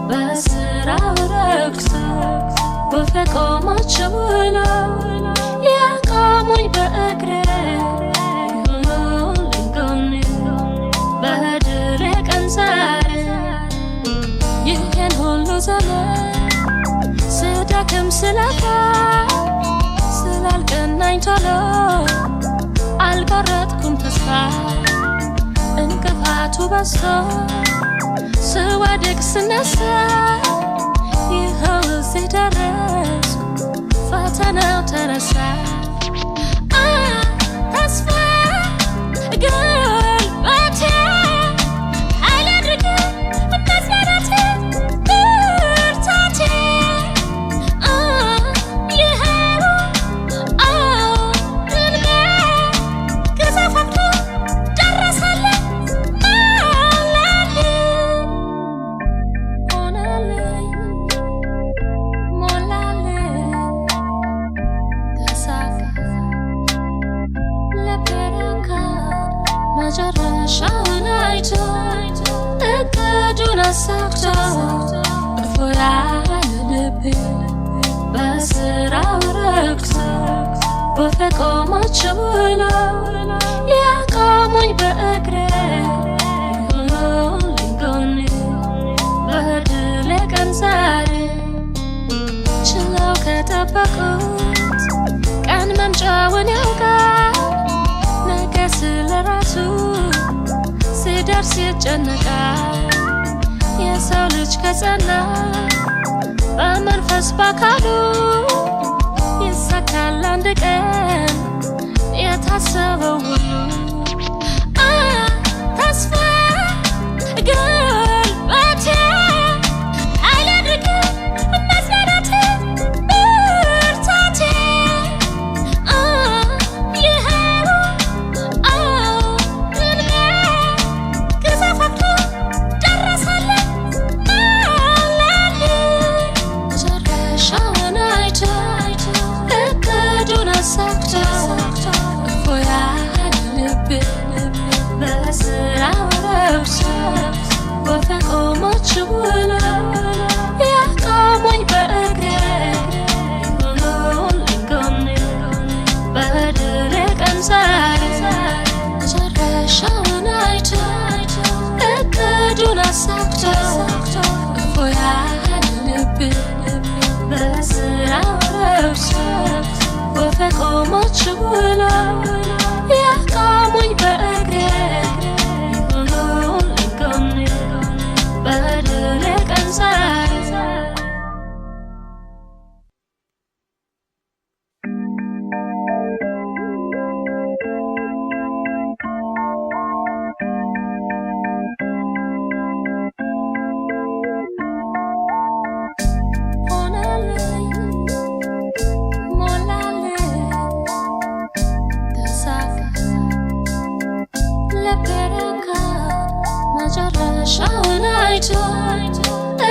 በስራው ረክቶ በፈቆማቸው ነው ያቆሙኝ በእግሬ ሆኖልኝ ጎኔ በድሌ ቀን ዛሬ። ይህን ሁሉ ዘመን ስደክም ስለፋ ስላልቀናኝ ቶሎ አልቆረጥኩም ተስፋ። እንቅፋቱ በዝቶ ስወድቅ ስነሳ ይኸው እዚህ ደረስኩ፣ ፈተናው ተረሳ። ተስፋ ጉልበቴ ኃይል አድርገህ መጽናናቴ ብርታቴ። ይኸው አዎ ሕልሜ ጊዜ ፈቅዶ ደረሰልኝ፣ ሞላልኝ፣ ሆነልኝ፣ ሞላልኝ፣ ተሳካ፣ ልቤ ረካ። መጨረሻውን አይቶ እቅዱን አሳክቶ እፎይ ያለ ልቤ በስራው ረክቶ በፈቆማቸው ነው ያቆሙኝ በእግሬ ሆኖልኝ ጎኔ በድሌ ቀን ዛሬ። ችለው ከጠበቁት ቀን መምጫውን ያውቃል። ነገ ስለ ራሱ ሲደርስ ይጨነቃል። የሰው ልጅ ከጸና በመንፈስ በአካሉ ይሳካል አንድ ቀን የታሰበው ሁሉ። ተስፋ ጉልበቴ ኃይል አድርገህ መጽናናቴ ብርታቴ። ይኸው አዎ ሕልሜ ጊዜ ፈቅዶ ደረሰልኝ፣ ሞላልኝ። መጨረሻውን አይቶ እቅዱን አሳክቶ እፎይ ያለ ልቤ በስራው ረክቶ በፈቆማቸው ነው ያቆሙኝ በእግሬ ሆኖልኝ ጎኔ በድሌ ቀን ዛሬ። መጨረሻውን አይቶ እቅዱን አሳክቶ እፎይ ያለ ልቤ በስራው ረክቶ በፈቆማቸው ነው ያቆሙኝ በእግሬ ሆኖልኝ ጎኔ በድሌ ቀን ዛሬ። ሆነልኝ፣ ሞላልኝ፣ ተሳካ፣ ልቤ ረካ። መጨረሻውን አይቶ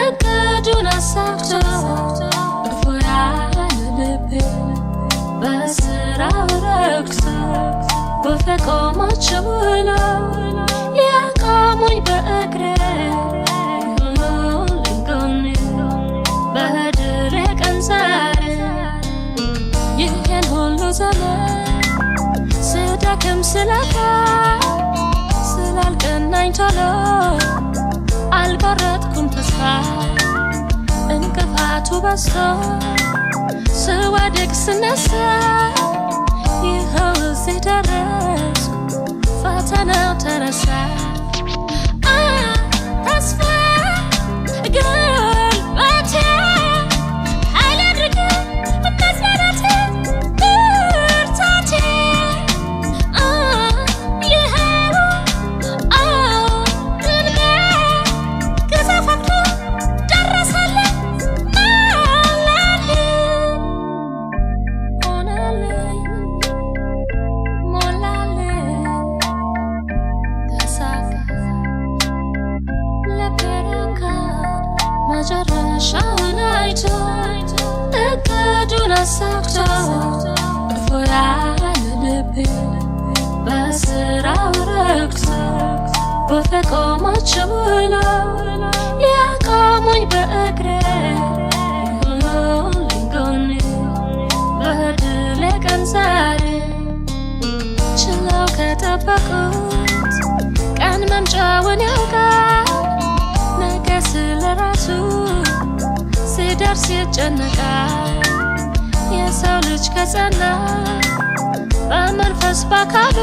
እቅዱን አሳክቶ እፎይ ያለ ልቤ በስራው ረክቶ በፈቆማቸው ነው ያቆሙኝ በእግሬ ሆኖልኝ ጎኔ በድሌ ቀን ዛሬ። ይህን ሁሉ ዘመን ስደክም ስለፋ ስላልቀናኝ ቶሎ አልቆረጥኩም ተስፋ። እንቅፋቱ በዝቶ ስወድቅ ስነሳ ይኸው እዚህ ደረስኩ፣ ፈተናው ተረሳ። ተስፋ ጉልበቴ ኃይል አድርገህ መጽናናቴ ብርታቴ። ይኸው አዎ ሕልሜ ጊዜ ፈቅዶ ደረሰልኝ፣ ሞላልኝ፣ ሆነልኝ፣ ሞላልኝ፣ ተሳካ፣ ልቤ ረካ። መጨረሻውን አይቶ እቅዱን አሳክቶ እፎይ ያለ ልቤ በስራው ረክቶ በፈቆማቸው ነው ያቆሙኝ። መጨረሻውን ያውቃል። ነገ ስለራሱ ሲደርስ ይጨነቃል። የሰው ልጅ ከጸና በመንፈስ በአካሉ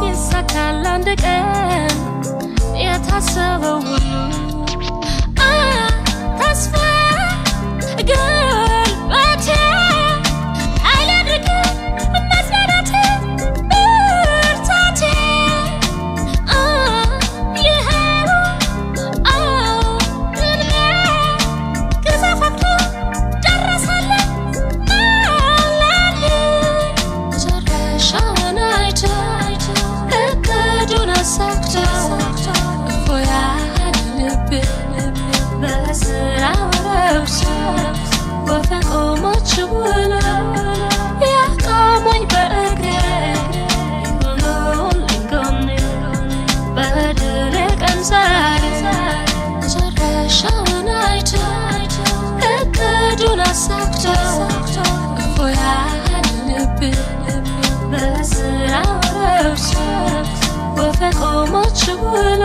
ይሳካል አንድ ቀን የታሰበው ሁሉ። ተስፋ ጉልበቴ፣ ኃይል አድርገህ መጽናናቴ፣ ብርታቴ። ይኸው ሕልሜ ጊዜ ፈቅዶ ደረሰልኝ ሞላልኝ። መጨረሻውን አይቶ እቅዱን አሳክቶ እፎይ ያለ ልቤ በስራው ረብሶ ወፈቆሞች ውሎ ያቆሙኝ በእግሬ ሆኖልኝ ጎኔ በድል ቀን ዛሬ። መጨረሻውን አይቶ እቅዱን አሳክቶ እፎይ ያለ ልቤ በስራው ረብሶ ወፈቆሞች ውሎ